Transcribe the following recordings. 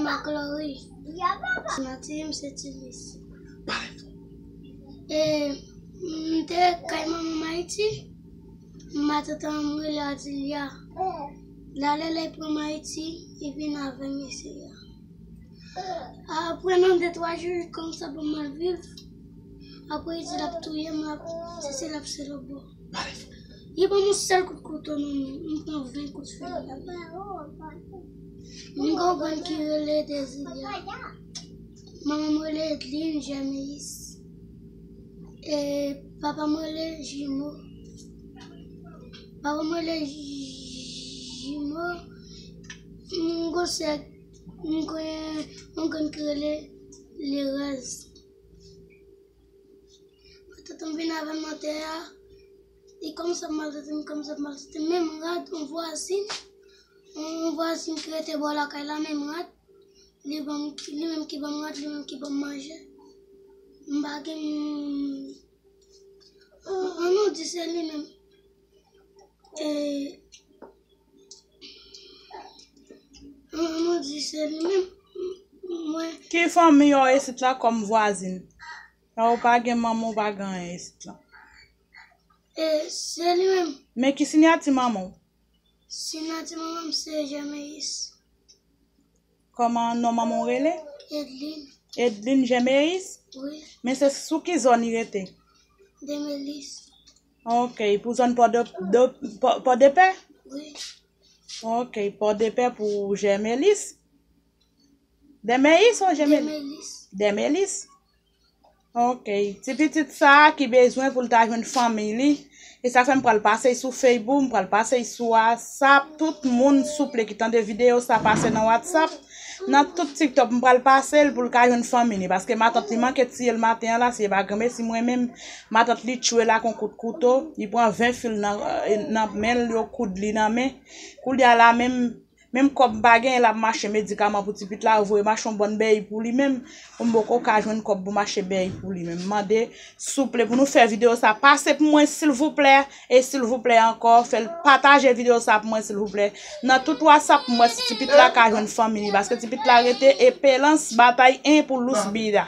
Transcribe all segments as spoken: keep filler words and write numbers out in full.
Maclory. Siyati m se Tilis. E m te kay manman m Ayiti. Matant an m rele Adilia. L ale, lè l pran m Ayiti, li vin avè m isi a. Apre nan de twa jou, li kòmanse ap ban m mal viv. Apre li di l ap touye m, l ap sesi, l ap se lòt bò. Li ban m yon sèl kout kouto nan men, m pran ven kout fil. M gen yon grann ki rele Desilia. Manman m rele Edline Germeis. E papa m rele Jimo. Papa m rele Jimo. M gen sè, m gen yon grann ki rele Lerèz. Matant an vin avè m nan tè a. Li kòmanse ap maltrete m, li kòmanse ap maltrete m. Menm rad, yon vwazin, yon vwazin ki rete bò lakay la, menm rad, li ban m, li menm ki ban m rad, li menm ki ban m manje. M pa gen, an nou di se li menm. E, an nou di se li menm. Mwen. Ki fanmi w isit la kòm vwazin? Sa ou pa gen manman, ou pa gen anyen isit la. E, se li menm. Men ki siyati manman w? Siyati manman m se Germeis. Kòman non manman w rele? Edline. Edline Germeis? Wi. Men se sou ki zòn li rete? Demelis. Ok, pou zòn Pò de, de, Pò, Pòdepè? Wi. Ok, Pòdepè pou Germelis. Demeis ou Germelis? Demelis. Demelis. Ok, ti pitit sa a ki bezwen pou l ta jwenn fanmi li. E sa fè m pral pase l sou Facebook, m pral pase l sou WhatsApp. Tout moun, souple, ki tande videyo sa, pase nan WhatsApp. Nan tout TikTok, m pral pase l pou l ka jwenn fanmi li. Paske matant li manke tiye l maten an la, si e pa granmesi mwen menm, matant li tchwe l ak yon kout kouto. Li pran ven fil nan, nan men l, yo koud li nan men. Koulye a la menm, menm kòb m pa genyen, l ap mache medikaman pou ti pitit la, yo voye m achte yon bòn bèy pou li menm, pou m poko ka jwenn kòb pou m achte bèy pou li menm. M mande, souple, pou nou fè videyo sa pase pou mwen, silvouplè, e silvouplè ankò, fè l pataje videyo sa pou mwen, silvouplè. Nan tout WhatsApp, m wè si ti pitit la ka jwenn fanmi li, paske ti pitit la rete Epelans, Batay en pou Lous Bida.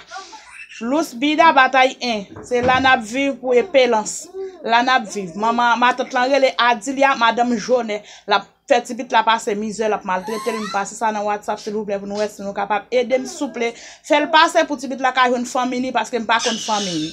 Lous Bida, Batay en. Se la n ap viv pou Epelans. La n ap viv. Manman, matant lan rele Adilia, madanm Jonè. L ap fè ti pitit la pase mizè, l ap maltrete l. M pase sa nan WhatsApp, silvouplè, pou nou wè si nou kapab ede m, souple. Fè l pase pou ti pitit la ka jwenn fanmi li, paske m pa konn fanmi li.